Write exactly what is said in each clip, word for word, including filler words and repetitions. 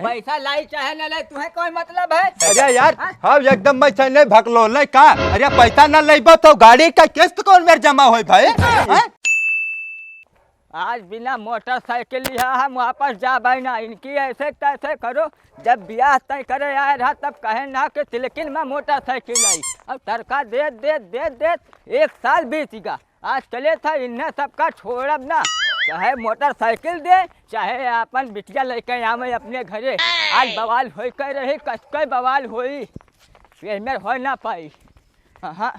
पैसा लाई चाहे न लाई, तुहे कोई मतलब है? अरे यार, हाँ? हम एकदम मैं से नहीं भकलो ले का? अरे पैसा न लेबो तो गाड़ी का किस्त कौन मेर जमा होई भाई? हाँ? आज बिना मोटरसाइकिल लिहा हम वापस जाबै ना। इनकी ऐसे तैसे करो, जब ब्याह तय करे आए रहा तब कहे ना कि तिलकिन में मोटरसाइकिल आई। अब टरका देत देत देत देत एक साल बीत गा। आज चले था इन्हें सबका छोड़ब ना, चाहे मोटरसाइकिल दे, चाहे अपन बिटिया लेके आवे अपने घरे। आज बवाल होई के रही, कसके बवाल होई, ये मेर हो ना पाई। हाँ।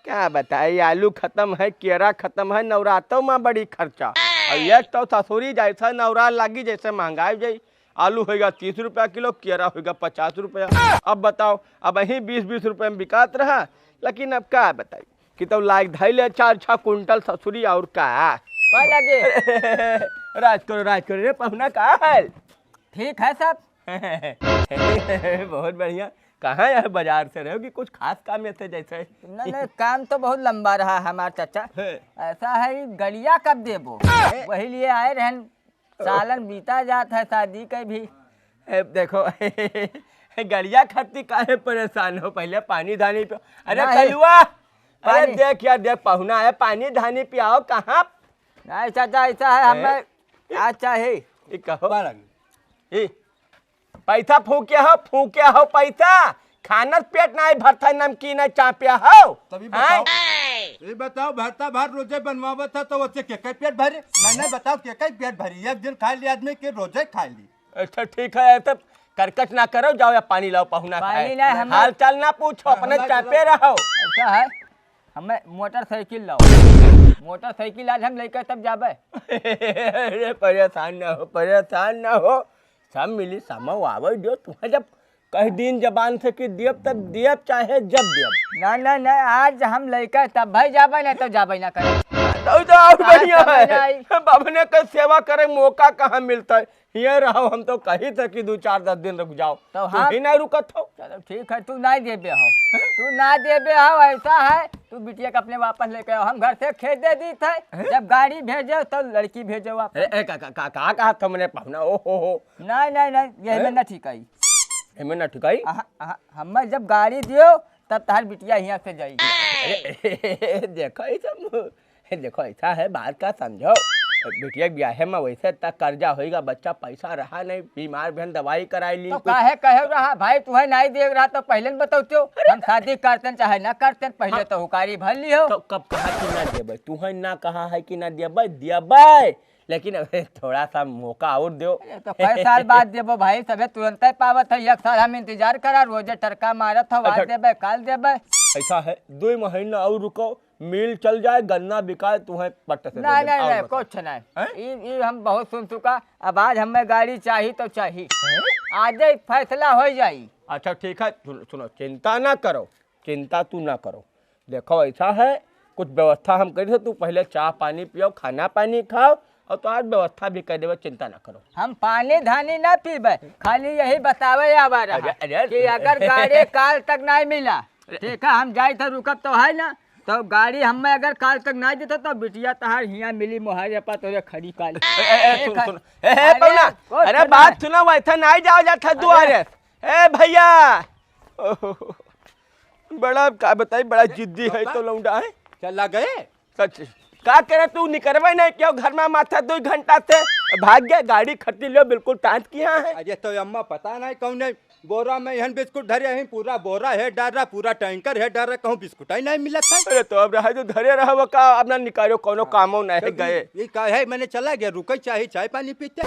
क्या बताई, आलू खतम है, केरा खतम है, नवरातों में बड़ी खर्चा। और एक तो ससुरी जैसा नवरात लागी, जैसे महंगाई जाई। आलू होइगा तीस रुपया किलो, केरा होइगा पचास रुपया। अब बताओ, अबहीं बीस बीस रुपया में बिकात रहा, लेकिन अब का बताई कि तब लाग धइले चार छह कुंटल ससुरी और का। का लगे? राज करो, राज करो रे पहुना, का हाल? ठीक है सब। बहुत बढ़िया। कहाँ यार बाजार से रहे हो कि कुछ खास काम में थे जैसे? नहीं, नहीं, काम तो बहुत लंबा रहा हमार चाचा। है। ऐसा है, ई गड़िया कब देबो? है। वही लिए आए रहन, सालन बीता जात है शादी के भी। ए, देखो, गड़िया खातिर काहे परेशान हो? पहले पानी धानी पियो। अरे नहीं। कलुआ, अरे पानी। देख यार, देख पहुना है, पानी धानी पियाओ कहाँ? नहीं चाचा, ऐसा है, हैं? हमें आज चाहे। ई कहो। बारह। ई पैसा फूके हो, फूके हो पैसा। खानत पेट नाहीं भरता, नमकीन नाहीं चापिया हो। तभी हैं? बताओ, ये बताओ, भरता भात रोजे बनवावत था तो वच्चे के कई पेट भरी? नहीं, नहीं, बताओ के कई पेट भरी? एक दिन खा ली आदमी के रोजे खा ली। अच्छा ठीक है, ऐसे करकच ना करो, जाओ या पानी लाओ, पहुना पानी खाए। नहीं, हम हाल चाल ना पूछो, हाँ, अपने हमारे चापे तरफ रहो। ऐसा है, हमें मोटरसाइकिल लाओ। मोटरसाइकिल आज हम लेकर तब जाबे। अरे परेशान ना हो, परेशान ना हो, सब मिली समझ आवे जो तुम्हें जब कह दीन जबान से कि देब तब देब, चाहे जब देब। ना, ना, ना, आज हम लेकर तब भाई जाबे, नहीं तो जाबे ना करे। तो, तो और आज बढ़िया समय है। नहीं। बाबने के सेवा करे मौका कहाँ मिलता है? हियाँ रहो, हम तो कही थे कि दो चार दस दिन रुक जाओ। तो तू हम ही नहीं रुकत हो। चलो ठीक है, तू नहीं देबे हो। हैं? तू ना देबे हो, ऐसा है, तू बिटिया के अपने वापस लेके आओ, हम घर से खेत दे दी थे। हैं? जब गाड़ी भेजो तो लड़की भेजो वापस। ए, ए, का, का, का, का कहा तुमने पहुना? ओ हो हो। नहीं, नहीं, नहीं, ये हैं? में ना ठीक आई। एमे ना ठीक आई? अहा, अहा, हमें जब गाड़ी दियो तब तहार बिटिया हियाँ से जाई। अरे, देखो ये सब देखो, ऐसा है, बात का समझो। बिटिया के ब्याहे में वैसे इतना कर्जा होइगा, बच्चा पैसा रहा नहीं, बीमार बहन दवाई कराई ली तो कुछ। काहे कहे रहा भाई, तुहे नहीं देव रहा तो पहले न बतौत्यो। अरे हम शादी करते न चाहे ना करते न, पहले हाँ। तो हुकारी भर लियो। तो कब कहा कि ना देबे? तुहे ना कहा है कि ना देबे, देबे। लेकिन अबे थोड़ा सा मौका और दो। अरे तो कई साल बाद देबो भाई, सबे तुरंते पावत है। एक साल हम इंतजार करा, रोजे टरका मारत हो, आज अच्छा। देबे, काल देबे। ऐसा है, दो महीना और रुको, मिल चल जाए, गन्ना बिकाए, तुम्हें पट्ट से दे नहीं, देब, नहीं, और नहीं, बताओ। कुछ नहीं। हैं? ई, ई हम बहुत सुन चुका। अब आज हमें गाड़ी चाही तो चाही। हैं? आजे फैसला हो जाई। अच्छा ठीक है, सुन-, सुनो, चिंता ना करो, चिंता तू ना करो। देखो ऐसा है, कुछ व्यवस्था हम करी थे, तू पहले चाह पानी पियो, खाना पानी खाओ, और तो आज व्यवस्था भी कर देवे, चिंता ना करो। हम पानी धानी ना पीबे, खाली यही बतावे आवा रहा अरे, अरे। कि अगर गाड़ी काल तक नहीं मिला, अरे। ठीक है, हम जाई तो रुकब तो है ना, तो गाड़ी हमें अगर काल तक नहीं देता तो बिटिया तहार हियाँ मिली मोहारे पा तोरे खड़ी काल। ए, ए, ए, सुन, ठीक है। सुन। ए, ए, अरे, पौना, कुछ अरे सुना बात है। सुना, वैसा नहीं जाओ जाता अरे। दुआरे। ए भैया, ओहो, बड़ा का बताई, बड़ा जिद्दी है तो लौंडा है। चला गए? सच। का करे तू निकरबे नहीं क्यों घर में माथा दो घंटा से? भाग गया, गाड़ी खटी लियो, बिल्कुल टांट किया है। अरे तो अम्मा पता नहीं कौन है, बोरा में यहन बिस्कुट धरे हैं, पूरा बोरा है डाल रहा, पूरा टैंकर है डाल रहा, कहूँ बिस्कुट ही नहीं मिलत है। अरे तो अब रहा जो धरे रहा वो का, अब ना निकालो, कोनो कामो नहीं तो गए। ये का है, मैंने चला गया, रुके चाहे चाय पानी पीते।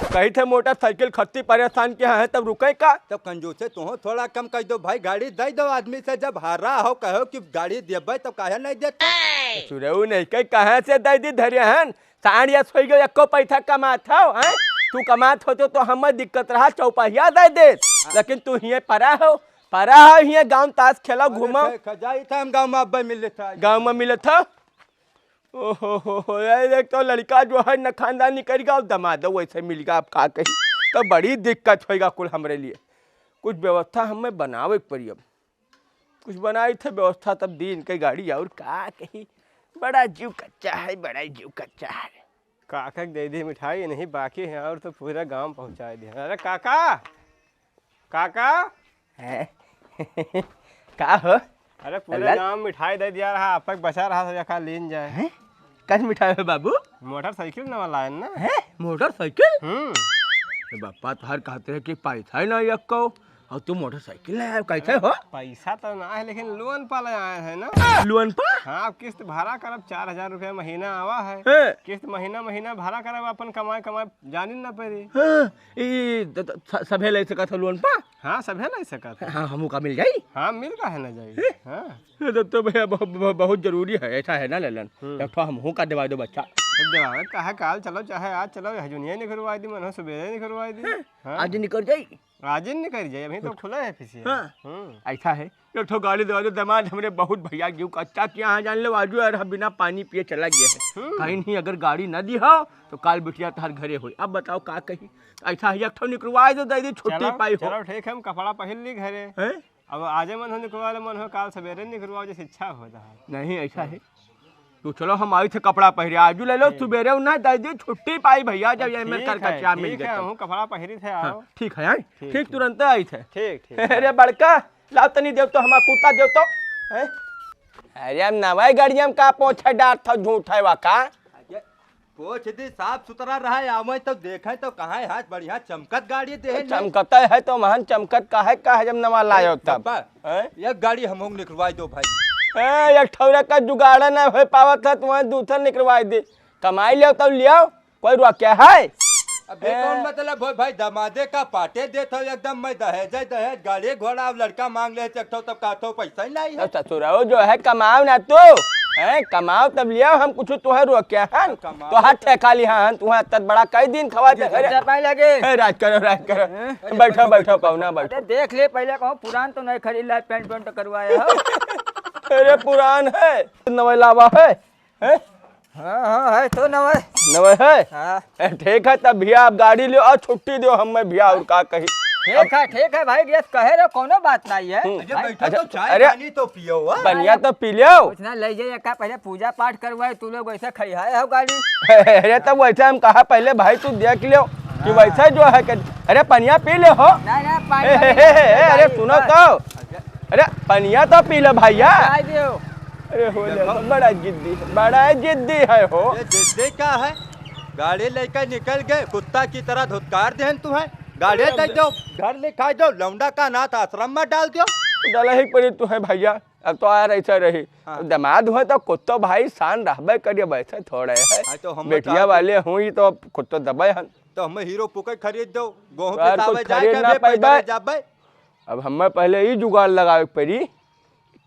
कही थे मोटरसाइकिल खत्ती परेशान के हैं, तब रुके का? तब कंजूसे तो हो, थोड़ा कम कर दो भाई, गाड़ी दे दो आदमी से, जब हारा हो कहो कि गाड़ी देबे तो काहे नहीं देते? सुरेऊ नहीं कही कहाँ से दे दी धरे हन, साढ़ यस होई गयो, एको पैसा कमात हो, हैं? तू कमात होतो तो हमें दिक्कत रहा, चौपहिया दे देत। लेकिन तू हिये परा हो, परा हो हिये, गाँव ताश खेलो, अरे घूमो। खे-, खजाई था हम गाँव में अब्बे मिले था। गाँव में मिले था? ओहो हो हो, ये देख तो लड़का जो है न खानदान निकल गया, अब दमाद वैसे मिल गया, अब का कही? तो बड़ी दिक्कत होएगा कुल हमरे लिए। कुछ व्यवस्था हमें बनावे के पड़ी अब। कुछ बनाई थे व्यवस्था तब दी इनके गाड़ी, और का कही, बड़ा जीव कच्चा है, बड़ा जीव कच्चा है। काका के दे दी मिठाई, नहीं बाकी है और तो पूरा गांव पहुंचा दिया। अरे काका, काका। हैं? का हो? अरे पूरे लाल? गांव मिठाई दे दिया रहा, अब तक बचा रहा था, का लीन जाए। हैं? कस मिठाई हो बाबू? मोटरसाइकिल नवा लाए ना। हैं? मोटरसाइकिल? हम्म। ए बापा, तोहर कहते हैं कि पैसा ही ना यक्को, और तू मोटरसाइकिल ले आए, कैसे हो? पैसा तो ना है, लेकिन लोन पर ले आए हैं ना। लोन पर? हाँ, अब किस्त भरा करब, चार हजार रुपया महीना आवा है। हैं? किस्त महीना महीना भरा करब, अपन कमाए कमाए जानिन ना पड़ी। हाँ, ई त, त, स-, सभे ले सकत हो लोन पर? हाँ, सभे ले सकत है। हाँ, हमू का मिल जाई? हाँ, मिल काहे ना जाई? हैं? हाँ। ये तब तो भैया बहु-, बहु-, बहुत जरूरी है, ऐसा है ना ललन? हम्म। एक ठो हमहू का देवा दो बच्चा। तो देवावे काहे, काल चलो, चाहे आज चलो, हजुनिया निकरवाई दी, मन हो सुबेरे निकरवाई दी। हैं? हाँ। आज निकर जाई? आज ही निकर जाई, अभी तो खुला है फिसिया। हाँ। हम्म। ऐसा है, एक ठो गाड़ी देवा दो, दामाद हमरे बहुत भैया गिव कच्चा किया है, जान लो, आजू यार बिना पानी पिए चला गया है। हम्म। कहीं नहीं, अगर गाड़ी न दी हो, तो काल बिटिया तोहर घरे होई। अब बताओ का कही? ऐसा है, एक ठो निकरवाई दो, दे दी, छुट्टी चलो, पाई हो। चलो ठीक है, हम कपड़ा पहन ली घरे। हैं? अब आजे मन हो निकरवा ले, मन हो काल सवेरे निकरवाओ, जैसे इच्छा हो जाए। नहीं, ऐसा है। तो चलो, हम आई थे कपड़ा पहरे, आजू ले लो, ठीक। सुबेरे उन्हें दे दी, छुट्टी पाई भैया, जब ये मेरे ठीक कर का है, चाम मिल ठीक है, जाता। हम कपड़ा पहरी थे, हाँ, आओ। ठीक है, आए? ठीक, ठीक, ठीक। तुरंत आई थे। ठीक, ठीक। अरे बड़का, लाओ तनी देव तो, हमार कुत्ता देव तो। हैं? अरे हम नवाई गाड़िया में का पोछा डार था, झूठ है वा का? पोछ दी, साफ सुथरा रहा, आवे तो देखे तो कहाँ है, हाथ बढ़िया चमकत गाड़ी दे है। चमकत है तो महान चमकत का है, का है जब नवा लायो तब? पापा, हैं? एक गाड़ी हमहू निकलवाई दो भाई। ए, एक ठौरा का जुगाड़ा ना हो पावत है, तुम्हें दूसर निकलवाई दे। कमाई लियो तब लियो, कोई रोके है? अब ये ए। कौन मतलब हो भाई, दमादे का पाटे देत हो एकदम, मैं दहेज है दहेज, गाड़ी घोड़ा, अब लड़का मांग ले एक ठो तब का ठो पैसा ही नहीं है। तो ससुरऊ जो है कमाओ ना तू, हैं, कमाओ तब लियो, हम कुछ तोहे रोके हन, कमाओ तोहार तो ठेका लिहा हन, तुहे तत बड़ा कई दिन खवा दे। अरे, खर्चा पाए लगे। ए, राज करो, राज करो। हैं? बैठो, बैठो, पाहुना, बैठो। अरे, देख ले, पहले कहूँ, पुरान तो नहीं खरीद ला, पेंट वेंट करवाया हो। अरे, पुरान है, नवलावा है, हैं? हाँ, हाँ, है तो नवै। नवै है? हाँ। ए, ठीक है, तब भैया आप गाड़ी लियो और छुट्टी दियो हमें भैया, और का कही। ठीक है, ठीक है भाई, ये कहे रहो, कोनो बात नहीं है। हम्म। अच्छा, भाई, बैठो अच्छा, तो चाय अरे, पानी तो पियो, हाँ? पनिया तो पी लियो। कुछ ना, ले जाइए का, पहले पूजा पाठ करवाए, तू लोग ऐसे खड़ियाए हो गाड़ी। अरे, तब वैसे हम कहा पहले भाई तू देख लियो कि हाँ। वैसे जो है कि, अरे, पनिया पी ले हो। नहीं, नहीं, पानी ए, वानी ए, ए, नहीं, ए, अरे, गाड़ी सुनो बस। तो। अरे, पनिया तो पी ले भैया। चाय दियो। अरे हो ले, देखो। बड़ा जिद्दी, बड़ा जिद्दी है हो। ये जिद्दी का है? गाड़ी लेकर निकल गए, कुत्ता की तरह धुतकार देहन तुहैं। गाड़ी अरे दे दो, घर लिखाई दो, लौंडा का अनाथ आश्रम में डाल दो। डाला ही पड़ी तुहैं भैया, अब तो यार ऐसा रही। हाँ। दामाद हुए तो कुत्तो भाई शान रहबे करिए, वैसे थोड़े है। हाँ, तो हम बेटिया कहा वाले हुई तो कुत्तो दबे हन। तो हमें हीरो पुके खरीद दो, गोहूं यार, पिसावे कुछ जाए खरीद के ना भी पैसा पाइबे। जाबे। अब हमें पहले ई जुगाड़ लगावे के पड़ी,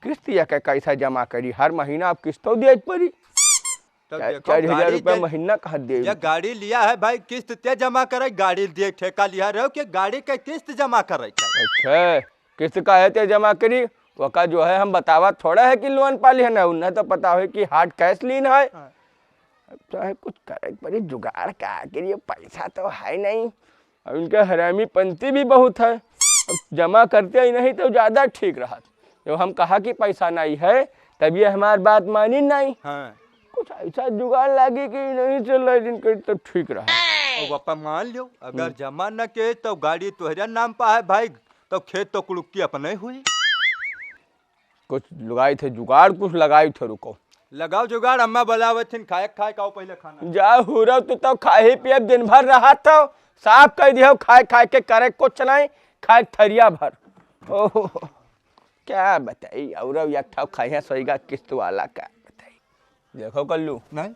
किस्त या के कैसा जमा करी, हर महीना अब किस्तो दिए के पड़ी। तब चा-, देखो, चार हजार गाड़ी रुपया के, महीना कहाँ दे? या गाड़ी लिया है भाई, किस्त ते जमा करे, गाड़ी दिए ठेका लिया रहो कि गाड़ी के किस्त जमा करे के? अच्छा, किस्त का है ते जमा करी, ओका जो है हम बतावा थोड़ा है कि लोन पा लिया ना, उन्हें तो पता हो कि हार्ड कैश लीन है। हाँ। अब चाहे कुछ करे के पड़ी, जुगाड़ का करिए, पैसा तो है नहीं। अब इनके हरामी पंती भी बहुत है, अब जमा करते ही नहीं तो ज्यादा ठीक रहत। जब हम कहा कि पैसा नहीं है, तब ये हमार बात मानी नहीं। हाँ। कुछ ऐसा जुगाड़ लागे कि नहीं चल रहा, जिनके तब ठीक रहा। अब अपन मान लो, अगर हम्म। जमा न के तो गाड़ी तोहरे नाम पर है भाई, तो खेत तो कुड़ुक्की अपने हुई। कुछ लगाई थे जुगाड़, कुछ लगाई थे, रुको। लगाओ जुगाड़, अम्मा बुलावत थिन, खाए, खाए, खाओ पहले खाना। जा हुरो, तू तो खाए पिए दिन भर रहा था, साफ कह दियो, खाए, खाए के करे कुछ नहीं, खाए थरिया भर। ओहो, क्या बताई, और एक ठा खाए सोईगा किस्त वाला का बताई। देखो कल्लू, नहीं।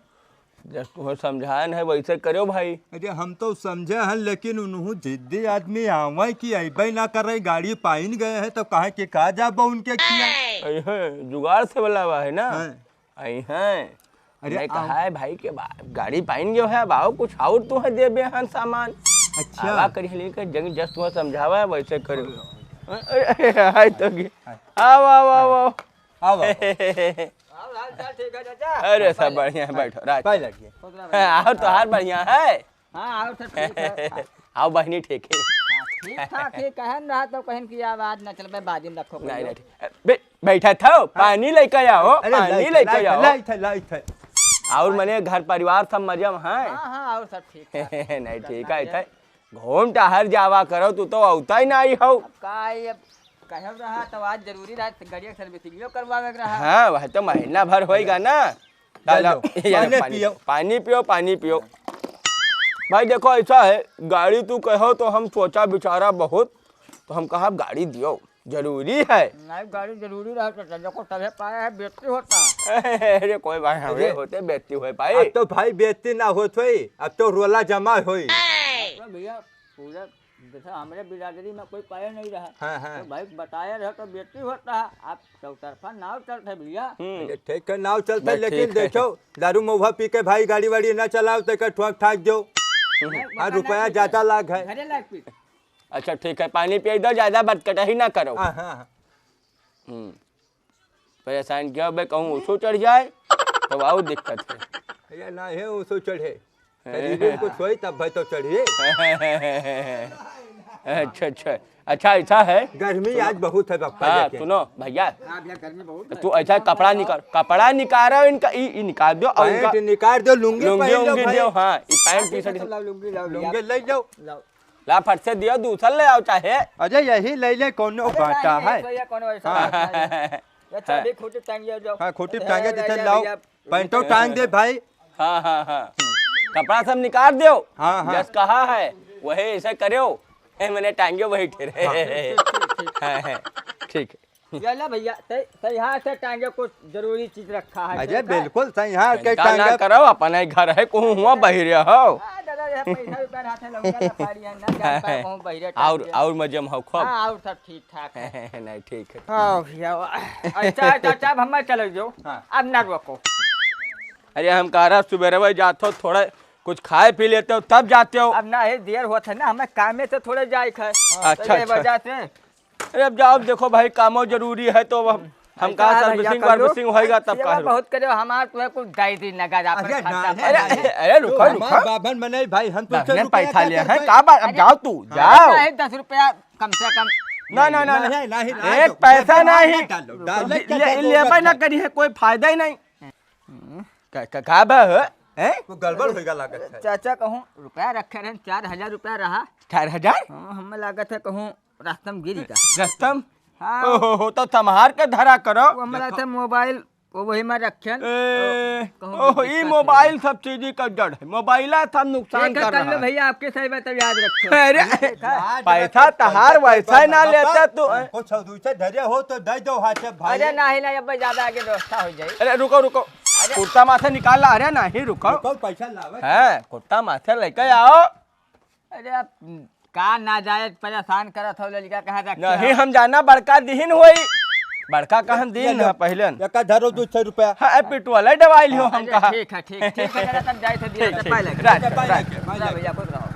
जस तुम्हें समझायन है वैसे करो भाई। अरे हम तो समझे हैं, लेकिन उन्हों जिद्दी आदमी आवे कि अइबे ना करे, गाड़ी पाइन गए हैं तो कहे कि का जाबो उनके खिया। अइहे, जुगाड़ से वाला हुआ है ना? हाँ। अइहे। अरे मैं आओ। कहा है भाई के बा-, गाड़ी पाइन गयो है, अब आओ कुछ और तुम्हें देबे हन सामान। अच्छा। आवा करी लेकर जंग जस तुम्हें समझावा है वैसे करो। अरे, अरे, हाय तो की। हाय। आओ, आओ, आओ, आओ। आओ, आओ। और हाल चाल ठीक है चाचा? अरे, सब बढ़िया है, बैठो, राज। पाए लगिए। खुश रहो हाँ, भैया। और तोहार बढ़िया है? हाँ, और सब ठीक है। आओ बहनी, ठीक है। हाँ, ठीक ठाक है, कहन रहा तो कहन कि आवाज न चलबे, बाजिन रखो नहीं, कहियो। नहीं, ठीक। बे-, बैठा था, हाँ। पानी लेके आओ, अरे, पानी लाई थे, लेके लाई थे, आओ। लाई थे, लाई थे। और मने घर परिवार सब मजे में हैं? हाँ, हाँ, और सब ठीक ठाक। नहीं, ठीक है, इधर घूम टहर जावा करो, तू तो अवता ही नहीं हो। अब का है, अब कहब रहा तो आज जरूरी रहा, तो गाड़िया के servicing-इयो करवावे के रहा। हाँ, वह तो महीना भर होएगा ना। ले लो, ये लो, पानी पानी, पियो। पानी पियो, पानी पियो। भाई देखो, ऐसा है, गाड़ी तू कहो तो हम सोचा विचारा बहुत, तो हम कहा गाड़ी दियो, जरूरी है। नहीं, गाड़ी जरूरी रहा तो देखो, तबे पाया है, बेइज्जती होता। अरे कोई बात नहीं, अरे, होते बेइज्जती होए पाई। अब तो भाई बेइज्जती ना होत होई, अब तो रोला जमा होई। तो भैया, पूरा जैसे हमरे बिरादरी में कोई पाया नहीं रहा। हाँ, हाँ। तो भाई बताया रहा तो बेइज्जती होता है, आप चौतरफा नाव चलते भैया। हम्म। अरे ठीक है, नाव चलते, भाई, लेकिन ठीक है। देखो, दारू महुआ पी के भाई गाड़ी वाड़ी ना चलाओ, तो का ठोक ठाक दो। नहीं, हाँ, पता रुपया नहीं ज्यादा लाग है। घरे लाग पी। अच्छा ठीक है, पानी पिए दो, ज्यादा बतकटही ना करो। हाँ, हाँ, हाँ। हम्म। परेशान किया बे, कहूँ ऊँचो चढ़ जाए, तब और दिक्कत है। भैया, ना है ऊँचो चढ़े। शरीर में कुछ होई, तब भाई तो चढ़िए। अच्छा, अच्छा। अच्छा, ऐसा है। गर्मी सुनो। आज बहुत है, बप्पा हाँ, लेके। सुनो, भैया। हाँ, भैया, गर्मी बहुत है। तू ऐसा कपड़ा निकाल, कपड़ा निकालो इनका, ई, ई निकाल दो, और इनका पैंट निकाल दो, लुंगी लुंगी पहन लो उंगी भाई। दो, हाँ, ई पैंट हाँ, टी शर्ट। ठीक है, सब लाओ, लुंगी लाओ, लुंगी भैया। ले जाओ। लाओ। ला, फट से दियो, दूसर ले आओ चाहे। अरे, यही ले ले, कौनो अरे, बाटा नहीं, है। ये तो ये कौनो ऐसा हाँ, बात हाँ, नहीं है। हाँ, ये हाँ। चाबी खूंटी टांगिए जो। हाँ, खूंटी अरे, टांगे अरे, देते, अरे, लाओ। भैया। पैंटो टांग दे भाई। हाँ, हाँ, हाँ। कपड़ा सब निकाल दो। हाँ, हाँ। जस कहा है, वही ऐसे करो। ए, मैंने टांगियो वही ठेरे। हाँ। ठीक, ठीक, ठीक, ठीक। हाँ, हाँ, ठीक है। ये ले भैया, सही, सही हाथ से टांगे कुछ जरूरी चीज रखा है, अरे ठीक है? बिल्कुल सही हाथ के चिंता ना टांगे। करो, अपना ही घर है, कहूँ हुआ बहिरे हो। आ, दादा, ये पैसा रुपया हाथ है, लौंगा ना पाड़ी है, ना जान पाए कहूँ बहिरे और, टांगे। और मजे में हो खूब? हाँ, और सब ठीक ठाक है। नहीं, ठीक है। हाँ, भैया, वाह। अच्छा, अच्छा, अच्छा, अब हम चले जाओ। हाँ। अब ना रोको। अरे, हम कह रहा, सुबेरे में जाते हो, थोड़ा कुछ खाए पी लेते हो, तब जाते हो। अब ना, ये देर होत है ना, हमें कामे से थोड़े जाए के है। अच्छा, तो ये अच्छा। वजह से अरे अब जाओ, देखो भाई, कामो जरूरी है तो अब हम ऐसा कहा है भैया, servicing कर लो। वर्विसिंग होएगा तब सेवा कहा। बहुत करे, हमार तो है कुछ दे दी नगद, आपन अरे खर्चा ना, पर अरे, नहीं। अरे, अरे, रुको, तो हमार रुको। बाभन मनई भाई, हम तो बाभन रुपया पैसा का लिए हैं, करबै? का बात? अब अरे, जाओ तू, अरे जाओ। नहीं, दस रुपया कम से कम ना, ना, ना, ना। नहीं, नहीं, नहीं, एक तो पैसा ना नहीं। डालो, डालो, ले, क्या ले, करोगे? लेबे ना करी है, कोई फायदा ही नहीं। हम्म। का, का, का बा हो? हैं? कुछ गड़बड़ होइगा लागत है। चाचा कहूँ रुपया रखे रहन, चार हजार रुपया रहा। चार हजार? हाँ, हमें लागत है कहूँ रास्ता में गिरी का। रस्ता में? हाँ। ओहो, तो संभार के धरा करो। वो हमारा देखो। था मोबाइल, वो वही में रखेन। ए, तो कहूँ ओहो, दिक्कत ई है। मोबाइल सब चीज का जड़ है। मोबाइल सब नुकसान एक कर कर रहा लो है। भैया, आपके सही बात है, याद रखो। अरे, अरे, देखा? आज पैसा रखो, तहार पैसा वैसा ही ना पैसा लेता तू। कुछ दूसरे धरे हो तो दे दो हाथ से भाई। अरे नहीं, नहीं, अब ज्यादा आगे व्यवस्था हो जाए। अरे रुको, रुको। अरे। कुर्ता माथे निकाल ला। अरे नहीं, रुको। रुको, पैसा लावे। हैं, कुर्ता माथे लेके आओ। अरे, आप का नाजायज परेशान करत हो, लड़का कहाँ रखे नहीं, हो? हम जाना बड़का दिहिन होई। बड़का कहन ये दिन लो। है पहले न। एका धरो दो सौ रुपया। हाँ, ए, पेट्रोल है, दवाई लियो हम अरे, कहा। ठीक है, ठीक, ठीक है, जरा तब जाए थे, दिया ठीक, था, ठीक। पाए लगे। राज, अच्छा, पाए राज। लगे, पाए ला लगे। भैया, खुश रहो।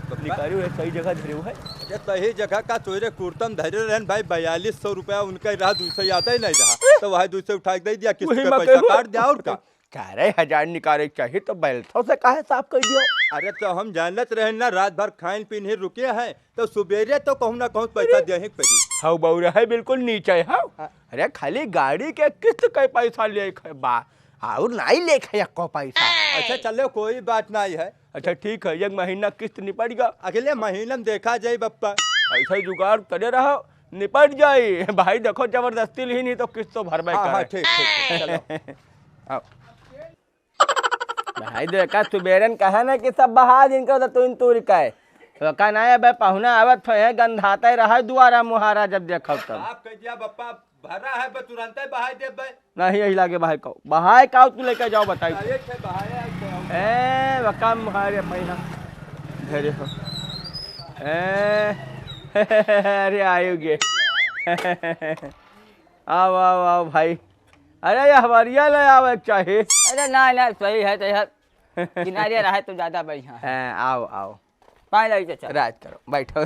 तो निकालियो, ये सही जगह धरे हुए। ये सही जगह का तोरे कुर्तम धरे रहन भाई, बयालीस सौ रुपया उनका रहा, दो सौ याद ही नहीं रहा। तो वही दो सौ उठा के दे दिया, किस्त वही का मैं पैसा कहूँ। काट दिया और का? चारे हजार निकाले के चाहिए तो बैलथो से काहे साफ कर दियो? अरे तो हम जानत रहे ना, रात भर खाइन पीन ही रुके हैं, तो सुबेरे तो कहूँ ना कहूँ पैसा अरे। दिया ही पड़ी। हऊ बउरा है बिल्कुल नीचे है। हाँ। अरे खाली गाड़ी के किस्त के पैसा ले के बा, और नहीं ले के एको पैसा। अच्छा चलो कोई बात नहीं है। अच्छा ठीक है, एक महीना किस्त निपट गया। अगले महीना में देखा जाए बप्पा। ऐसा ही जुगाड़ करे रहो, निपट जाई। भाई देखो जबरदस्ती ली नहीं तो किस्त तो भरबे हाँ, हाँ, करे। ठीक, ठीक, ठीक, चलो। आओ। भाई देखा, सुबेरन कहा ना कि सब बहा दिन के, तो तुम तूर के। तो का ना, अबे पहुना आवत हो है, गंधाते रहा दुआरा मुहारा जब देखो तब। आप कह दिया बप्पा, भरा है बे, तुरंते बहाई देबे। नहीं, यही लागे बहाई काऊ। बहाई काऊ तू लेके जाओ, बताई। अरे, छे बहाए, आज तो हम ए, वका मुहारे पैना। धरे हो। ए, अरे, आयो गे। आओ, आओ, आओ भाई। अरे, ये हवरिया ले आवे के चाही। अरे, ना, ना, सही है, तो यार, किनारे रहे तो ज्यादा बढ़िया है। हाँ, आओ, आओ। पाए लगी चाचा। राज करो, बैठो।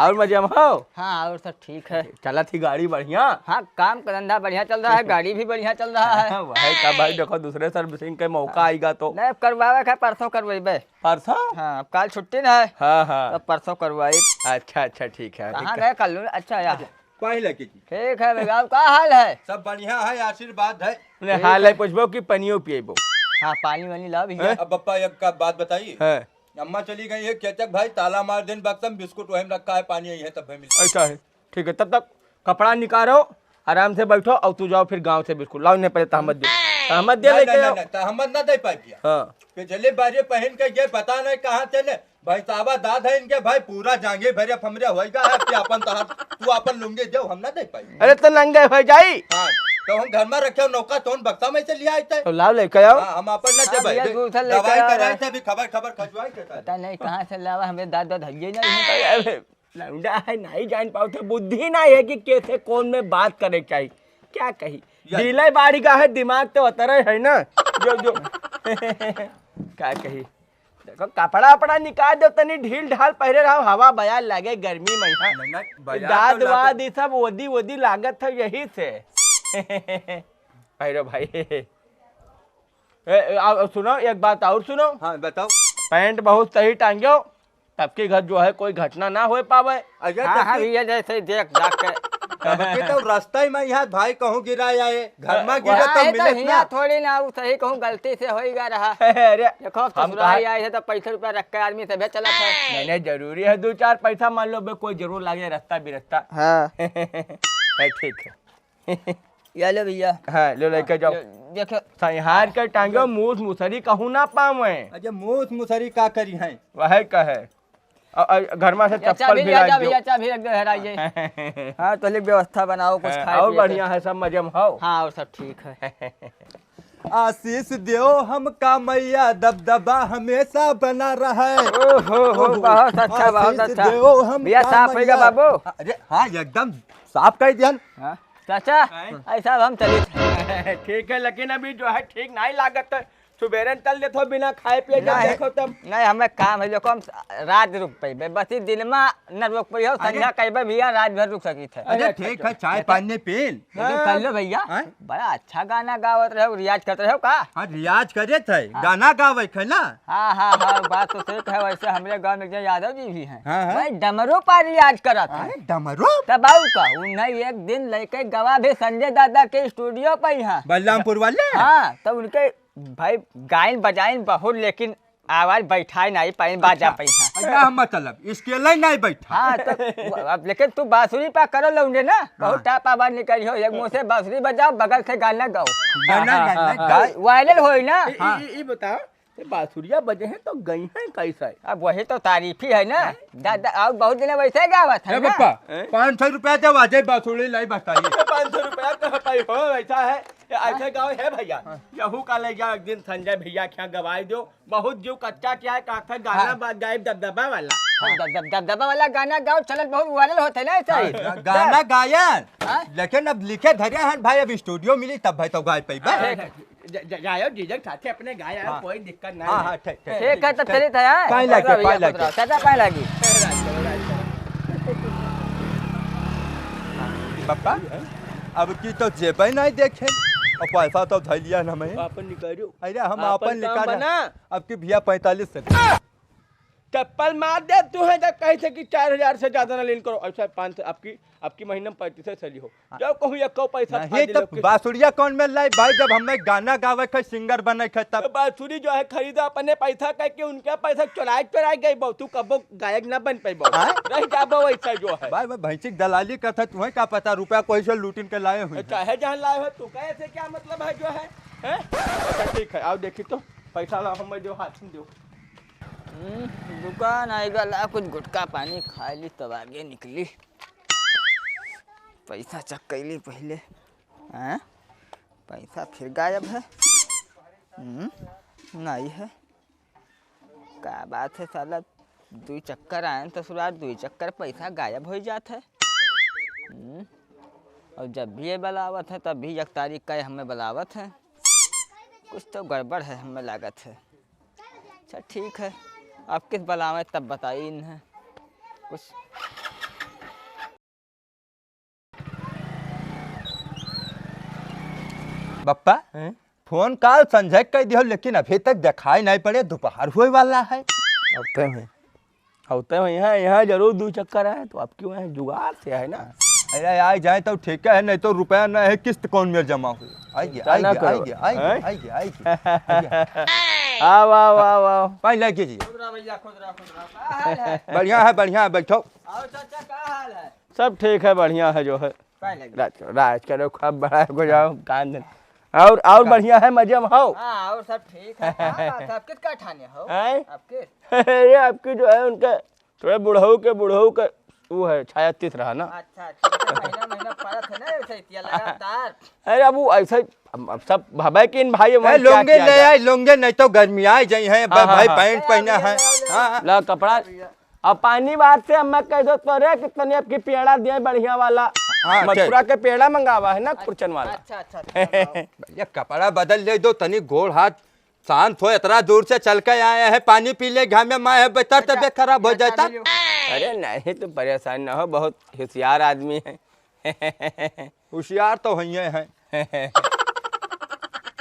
और मजे में हो? हाँ, और सब ठीक है। चलत ही गाड़ी बढ़िया? हाँ, काम का धंधा बढ़िया चल रहा है, गाड़ी भी बढ़िया चल रहा है। हाँ, वही का भाई, देखो, दूसरे servicing के मौका आएगा तो। नहीं, अब करवावे का, परसों करवेबे। परसों? हाँ, अब काल छुट्टी ना है। हाँ, हाँ। तो परसों करवाई। अच्छा, अच्छा, ठीक है, कहाँ ठीक है। गए कल? अच्छा, या। पानी लेके जी। ठीक है भैया, अब का हाल है? सब बढ़िया है, आशीर्वाद है। ने ठीक हाल है। है, पूछबो कि पनियो पिएबो? हाँ, पानी वानी लाओ भैया। हैं? अब पप्पा एक का बात बताई। हैं? अम्मा चली गई है खेतक भाई, ताला मार देन, बक्सम बिस्कुट वहीं रखा है, पानी यही है, तब मिल। ऐसा है, ठीक है, तब तक कपड़ा निकालो, आराम से बैठो और तू जाओ फिर गाँव से बिस्कुट लाओ, इन्हें पहले तहमत दे, तहमत दे नहीं, लेके नहीं, आओ। नहीं, तहमत ना दे पाई भैया। हाँ। पिछली बार ये पहन के गए, पता नहीं कहाँ से ने भैंसावा दाद है इनके भाई, पूरा जांगे भरे फमरे होएगा है कि अपन तहार, तू अपन लुंगी देव, हम ना दे पाई। अरे तो नंगे हो जाई। हाँ, तो हम घर में रखे नौका तोन बक्सा में से लिया आते। तो लाओ लेके आओ। हाँ, हम अपन ना हाँ, देबै। भैया, दूसरा लेके दवाई आओ कराए यार। थे, अभी खबर, खबर खजुआई थे। पता नहीं कहाँ से लावा, हमें दाद दाद हइये नहीं है। अरे, लौंडा है, नहीं जान पाओ थे, बुद्धि नहीं है कि कैसे कौन में बात करे चाहिए, क्या कही। या डीले बाड़ी का है, दिमाग तो उतरे है ना, जो, जो, क्या कही। देखो, कपड़ा उपड़ा निकाल दो, तनी ढील ढाल पहरे रहो, हवा बया लगे गर्मी में यहाँ। नहीं, नहीं, बया तो दाद लगे। वाद, ये सब ओदी ओदी लागत है यही से। पहरो भाई। ए, ए, आ, सुनो, एक बात और सुनो। हाँ, बताओ। पैंट बहुत सही टांग्यो, तब के घर जो है कोई घटना ना होए पावे। अरे हाँ, तो हाँ, फिर भैया, जैसे ही देख, देख के। तब के तो रास्ता ही में यहाँ भाई कहूँ गिरा आए, घर में गिरे वहाँ तो है तो मिले हियाँ ना। थोड़ी ना, वो सही कहूँ गलती से हो ही गया रहा। अरे, देखो, हम ससुराल कहा आए है तो पैसा रुपया रख के आदमी सभे चलत है। नहीं, नहीं, जरूरी है दो चार पैसा, मान लो बे कोई जरूर लागे रास्ता बिरस्ता। हाँ। है, ठीक है। ये लो भैया। हाँ, लो लेके जाओ। लो, देखो। संहार के टांगो, मूस मुसरी कहूँ ना पावे। अच्छा, मूस मुसरी का करी हैं? वह कहे। अ, अ, घर में से या चप्पल चाबी भी ले लाग जाओ दो। भैया, चाबी रख दो, हेराइए। हाँ, तो ले व्यवस्था बनाओ, कुछ हाँ, खाए और पिए के। बढ़िया है, सब मजे में हो। हाँ, और सब ठीक है। आशीष देओ हमका मैया, दबदबा हमेशा बना रहे। ओहो हो, ओहो। बहुत अच्छा, बहुत आशीष अच्छा। देओ हमका भैया, साफ होइगा मैया। बाबू? अरे हाँ, एकदम साफ कर दिहन। हाँ, चाचा, हैं? ऐसा अब हम चलित है। ठीक है, लेकिन अभी जो है ठीक नहीं लागत है। सुबेरे न चल देत हो बिना खाए पिए, जब नहीं, देखो तब। नहीं, हमें काम है, देखो हम रात रुक पइबे, बस ई दिन में न रुक पइहो, अरे। संझा कहबे भैया रात भर रुक सकित है। अरे अरे ठीक है, चाय पानी पी। लेकिन हाँ। कर लो भैया, हैं? बड़ा अच्छा गाना गावत रहे हो, रियाज करत रहे हो का? हाँ, रियाज करे थे, हाँ। गाना गावे थे ना। हाँ, हाँ, हाँ, बात तो सही कहे। वैसे हमरे गाँव में एक जन यादव जी भी हैं। हाँ, हाँ। भाई, डमरू पर रियाज करत हैं। अरे, डमरू? तब आऊ का, उन्हें एक दिन लेके गवा भी संजय दादा के स्टूडियो पे यहाँ। बलरामपुर वाले? हाँ, तब उनके भाई गायन बजायन बहुत, लेकिन आवाज बैठाए नहीं पाइन, बाजा अच्छा। पे यहाँ। अच्छा, हम मतलब, इसके लिए नहीं बैठा। हाँ, तो अब लेकिन तू बांसुरी पा करो लौंडे ना, बहुत हाँ। टाप आवाज निकली हो, एक मुंह से बांसुरी बजाओ, बगल से गाना गाओ। गाना, गाना, हाँ, गाओ। वायरल होई ना। ई, ई, हाँ। ई, ई बताओ, ये बांसुरिया बजे हैं तो गई हैं कैसे? अब वही तो तारीफ ही है ना। हैं? दा-, दा-, और बहुत दिन वैसे गावत है ए ना। पप्पा, हैं? पाँच सौ रुपया दे, वाजे बांसुरी लाई बताइए। पाँच सौ रुपया कहाँ पाई हो, ऐसा है, ये ऐसे हाँ। गाओ है भैया। हाँ। यहू का ले जाओ एक दिन संजय भैया के यहाँ गवाई दो, बहुत जीव कच्चा क्या है, का था गाना हाँ। बा-, गायब दबदबा वाला। हाँ, दब-, दब-, दबदबा वाला गाना गाओ, चलत बहुत वायरल होते ना ऐसे ही। हाँ, गाना गायन। हाँ? लेकिन अब लिखे धरे हैं भाई, अब स्टूडियो मिली तब भाई तो गाय पैबा। हाँ, हाँ, हाँ। ज-, ज-, जायो जीजक साथे अपने गाय आयो, हाँ। कोई दिक्कत ना हाँ, है। हाँ, ठीक, ठीक, ठीक है, तब ठीक। चलित है, हाँ? पाँय लागी, पतरा पाँय भैया, लागी। पतरा, चाचा पाँय लागी। पप्पा, अब की तो जेबे नहीं देखे, और पैसा तो धैलिया न मैं। अपन निकालो। अरे हम अपन अपन काम निकाल बना। अब की भैया पैंतालीस से। चप्पल मार दे तू है जब कहे थे कि चार हजार से ज्यादा ना लेन करो। अच्छा, पाँच सौ, आपकी, आपकी महीना में पैंतीस से चली हो। हाँ। जब कहूँ एको पैसा नहीं, खा तो दिलो कि बांसुरिया कौन में लाई भाई, जब हमें गाना गावे के, सिंगर बने के तब। तो बांसुरी जो है खरीदा अपने पैसा करके, उनके पैसा चुराए, चुराए गई बो, तू कबो गायक ना बन पैबो। हाँ? रह जाबो वैसा जो है। भाई, भाई, भैंसी के दलाली करता है, तुम्हें क्या पता रुपया कोई से लूटिन के लाए हुए हैं। चाहे जहाँ लाए हो, तू कहे से क्या मतलब है जो है? हैं? अच्छा, ठीक है, आओ देखी तो, पैसा लाओ, हमें दो, हाथ में दो। हम्म, दुकान आएगा, ला कुछ गुटखा पानी खा ली तब आगे निकली। पैसा चेक कैली पहले। हैं? पैसा फिर गायब है। हम्म, नहीं है। का बात है साला, दुई चक्कर आयन ससुराल, दुई चक्कर पैसा गायब हो जात है। हम्म, और जब भी ये बुलावत है तब भी एक तारीख का ये हमें बुलावत है। कुछ तो गड़बड़ है, हमें लागत है। अच्छा ठीक है, अब किस बलावे तब बताई इन्हें कुछ। बप्पा, हैं? फोन काल संझा के कह दियो, लेकिन अभी तक दिखाई नहीं पड़े, दोपहर होए वाला है। अब तय है। अउते हो यहाँ, यहाँ जरूर दू चक्कर आए, तो आपकी वहाँ जुगाड़ से है ना। अरे, आ जाए तो ठीक है, नहीं तो रुपया ना है, किस्त कौन मेर जमा हो? आइए, चिंता ना आइए, करो। आइए, आइए, हैं? आइए, आइए, आइए। आओ, आओ, आओ, आओ। पानी लाइके जी। खुद रहा भैया, खुद रहा, खुद रहा। का हाल है? बढ़िया है, बढ़िया है, बैठो। और चाचा, का हाल है? सब ठीक है, बढ़िया है जो है। पानी लाइके। राज करो, राज करो, खूब बड़ा हो जाओ, काम धंधा। और, और का? बढ़िया है, मजे में हो? हाँ, और सब ठीक है। कहाँ बात है? आप किसका ठाने हो? हैं? आप किस? अरे, आपकी जो है, उनका थोड़ा बुढ़ऊ के, बुढ़ऊ का वो है, छाया तीत रहा ना। अच्छा, अच्छा, तो महीना, महीना पड़त है ना, ऐसे इतिया लगातार। अरे, अब वो ऐसे, अब, अब सब भवे कि इन भाई ए, वहीं क्या लोंगे किया ले जाए? आए, लोंगे, नहीं तो गर्मी आ जाई है, हाँ, हाँ, भाई, हाँ। पैंट ए, पहना ले आओ, है। ले आओ, ले आओ। हाँ, हाँ। ला कपड़ा। भैया। अब पानी बात से अम्मा कह दो तोरे कि तनी आपकी पेड़ा दिए बढ़िया वाला। हाँ, मथुरा ठीक। के पेड़ा मंगावा है ना, खुरचन वाला। अच्छा, अच्छा, अच्छा, मंगाओ। भैया, कपड़ा बदल ले दो, तनी गोड़ हाथ शांत हो, इतना दूर से चल के आए हैं, पानी पी ले, घाम में माए है, बेहतर अच्छा, तबीयत खराब हो अच्छा, जाता। ले लो। अरे नहीं, तुम परेशान ना हो, बहुत होशियार आदमी है। होशियार तो हइये हैं।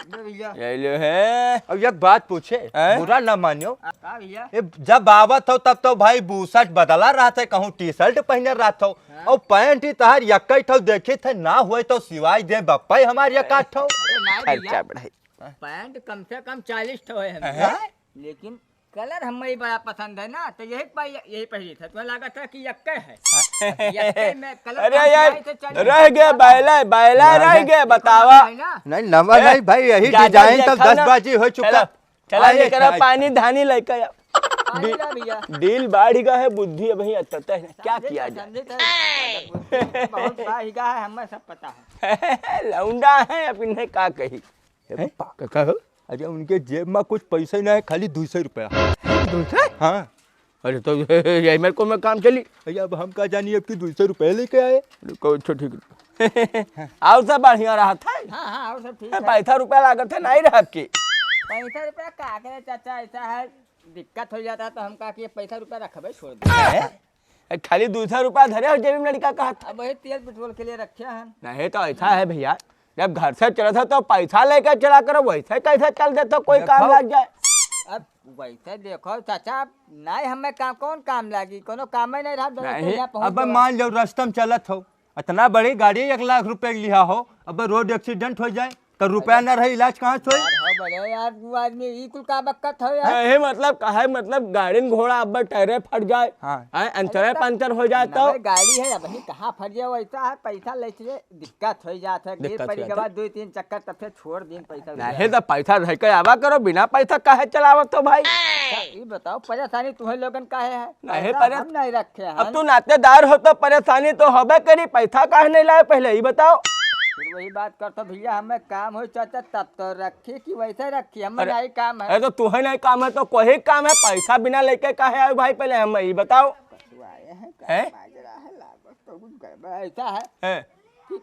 ले भैया। ले लो है। अब एक बात पूछे, हैं? बुरा ना मानियो। का भैया? ये जब आवत हो तब तो भाई बूसट बदला रहत है, कहूँ टी शर्ट पहने रहत हो, हाँ। और पैंट ही तहार यक्कई ठो देखी थे, ना हुए तो सिवाय दे बप्पा ही हमार यक्का ठो। अरे नहीं भैया, खर्चा बढ़ाई। पैंट कम से कम चालीस ठो है हमारे। हैं? लेकिन कलर हमें ही बड़ा पसंद है ना, तो यही पह-, यही पहली था। तुम्हें लगा था कि यक्के है। यक्के में कलर अरे कम यार, सिलाई से चल रह गए, बायला, बायला रह गए, बतावा। है ना? नहीं, नवा नहीं भाई, यही ज्यादा डिजाइन तब देखा दस ना। बाजी हो चुका। चला, चला, आइए, लेकर आ, आइए। पानी धानी लेकर आ। पानी ला भैया। डील बाढ़ गया है, बुद्धि अभी अटता है, क्या समझे किया तो, जाए? समझे तो, बुद्धि बहुत बाढ़ गया है, हमें सब पता है। लौंडा है, अब इन्हें का कही? ए, हैं? पप्पा, का, का हो? अरे, उनके जेब में कुछ पैसे ना है, खाली दो सौ रुपया। दो सौ? हाँ। अरे, तो ये मेरे को में काम चली। अरे, अब हम का जानी, अब की दो सौ रुपया लेके आए। रुको, अच्छा, ठीक है। और सब बढ़िया रहत है? हाँ, हाँ, और सब ठीक है। पैसा रुपया लागत है, नहीं रहत की? पैसा रुपया का करे, चाचा, ऐसा है, दिक्कत हो जाता है, तो हम का कि पैसा रुपया रखबे छोड़ दे। हैं? ए, खाली दो सौ रुपया धरे हो जेब में लड़का कहत। अब वही तेल पेट्रोल के लिए रखे हैं। नहीं तो ऐसा है भैया, जब घर से चलत हो तो पैसा लेके चला करो, वैसे कैसे चल देत हो कोई काम देखो। लग जाए? अब वैसे देखो चाचा, नहीं हमें काम, कौन काम लागी, कोनो काम ही नहीं रहा, दौड़ के नहीं, यहाँ पहुँच अब गए। मान लो रास्ता में चलत हो, इतना बड़ी गाड़ी एक लाख रुपए के लिहा हो, अब रोड एक्सीडेंट हो जाए, तो रुपया अरे ना रहे, इलाज कहाँ से होई? यार, हो बड़े यार, तू आदमी ई कुल का बकत हो यार? नहीं, मतलब, काहे, मतलब, गाड़िन घोड़ा अब टायरे फट जाए, हाँ। हैं, अंचरे अरे, तब पंचर हो जाए तो? नवे गाड़ी है, अब ही कहाँ फट जाए, वैसा है, पैसा ले चले, दिक्कत हो जात है, गिर दिक्कत पड़ी हो के जात है। बाद दो तीन चक्कर, तब फिर छोड़ दिन पैसा नहीं, उधार। तो पैसा धर के आवा करो, बिना पैसा काहे चलावत हो भाई? अच्छा, ई बताओ, परेशानी तुम्हें लोगन काहे है? नहीं, पैसा परे-, हम नहीं रखे अब हैं। तू नातेदार हो तो परेशानी तो होबे करी, पैसा काहे नहीं लाए पहले ई बताओ। फिर वही बात करतो भैया, हमें काम हो चाचा तब तो रखी कि वैसे रखी, हमें अरे, नहीं काम है। अरे तो तुहे नहीं काम है तो कोई काम है, पैसा बिना लेके काहे आए भाई पहले हमें ई बताओ। पछुआए हैं, हैं? काम आ रहा है, लागत तो कुछ गड़बड़ ऐसा है हैं? कि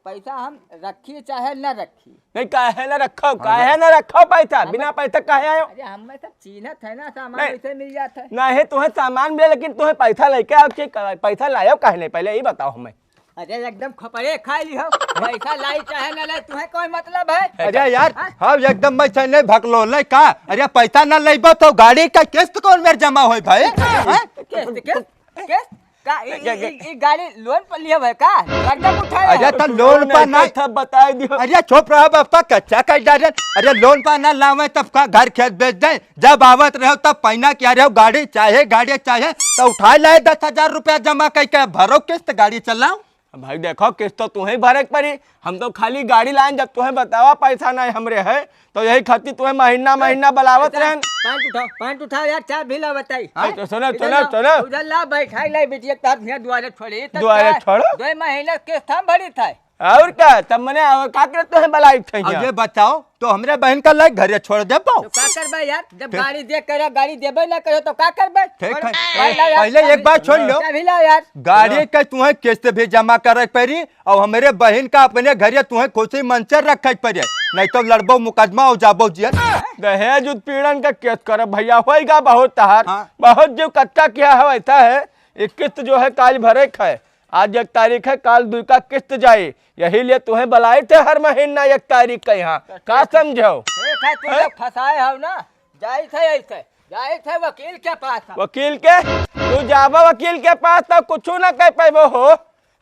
पैसा हम रखी चाहे न रखी। नहीं, काहे ना रखो, हाँ, काहे ना रखो पैसा? हम बिना पैसा काहे आयो? अरे, हमें सब चीन्हत है ना, सामान नहीं। वैसे मिल जात है। नहीं, तुम्हें सामान मिले, लेकिन तुम्हें पैसा लेके आओ कि क-, पैसा लायो काहे नहीं? पहले ई बताओ हमें। अरे, एकदम खपरे खा ली हो। पैसा लाई चाहे ना लाई, तुम्हें कोई मतलब है? अरे यार, हाँ? हम एकदम मैं से नहीं भकलो, नहीं का? अरे, पैसा ना लेबो तो गाड़ी का किस्त कौन मेर जमा होई भाई? हैं? किस्त, किस्त? किस्त? का, ई, ई, ई, ई गाड़ी लोन पर लिया है का? कर्जा उठाया अरे है? तो लोन पर नहीं। था, बताई दियो। अरे चुप रहो बापा, कच्चा कर डाले। अरे लोन पर ना लावे तब का घर खेत बेच दे? जब आवत रहो तब पैना क्या रहो, गाड़ी चाहे, गाड़ी चाहे तो उठा लाए दस हजार रुपया जमा करके भरो किस्त गाड़ी चलाओ। भाई देखो, किस्त तो तुम्हें भरे के पड़ी, हम तो खाली गाड़ी लाएं, जब तुम्हें बतावा पैसा नहीं हमरे है, तो यही खातिर तुम्हें महीना, महीना बुलावत रहन। पैंट उठाओ, पैंट उठाओ यार, चाय भी ला बताई। हाँ, तो सुनो, इधर सुनो, लाओ, सुनो। उधर ला, बैठाई लाई बिटिया, तब यहाँ दुआरे छोड़े, तब दुआरे क्या? छोड़ो। दो महीना किस्त हम भरी था। और का? तब मने और का करे तुम्हें बुलाई थे अब यहाँ? ये बताओ, तो हमरे बहन का लाइक घरे छोड़ दे पाओ? तो का करबे यार, जब ठीक। गाड़ी दे करे, गाड़ी देबे ना करे तो का करबे? ठीक छोड़, है। भाई ला यार, पहले एक बात सुन लो। चाबी ला यार। गाड़ी के तुम्हें किस्त भी जमा करे पड़ी, और हमरे बहिन का अपने घरे तुहें खुशी मन से रखे के पड़े, नहीं तो लड़बो मुकदमा और जाबो जेल। दहेज उत्पीड़न का केस करब भैया, होइगा बहुत तहार, हाँ। बहुत जो कच्चा किया है वैसा है। एक किस्त जो है काल भरे के है, आज एक तारीख है, काल दुई का किस्त जाई, यही लिए तुहें बुलाए थे हर महीना एक तारीख का यहाँ, का समझो? ठीक है, तू हैं? लोग फंसाए हो ना, जाई थे ऐसे, जाई थे वकील के पास हम। वकील के? तू जाबो वकील के पास तो कुछ ना कह पाबो हो।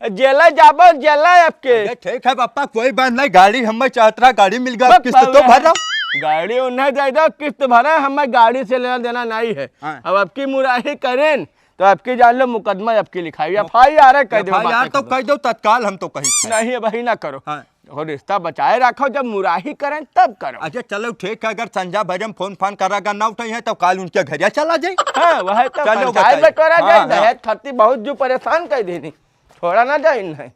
जेला जाबो, जेला आपके। अरे ठीक है पापा, कोई बात नहीं, गाड़ी हमें चाहत रहा, गाड़ी मिल गया, बस किस्त तो भर रहा। गाड़ी उन्हें दे दो, किस्त भरा, हमें गाड़ी से लेना देना नहीं है। हाँ। अब आपकी मुराही करें तो आपकी जान लो मुकदमा आपकी लिखाई, FIR है, कह दो, FIR तो कह दो तत्काल, हम तो कही। नहीं, अबही ना करो। हाँ। और रिश्ता बचाए रखो, जब मुराही करें तब करो। अच्छा चलो ठीक है, अगर संझा भरे में फोन फान करा, अगर ना उठाई है तो काल उनके घरिया चला जाए। हाँ, वह तो चलो पंचायत बताइए। बंटवारा हाँ, जाए, हाँ। दहेज खातिर बहुत जो परेशान कर देनी, छोड़ा ना जाए नहीं।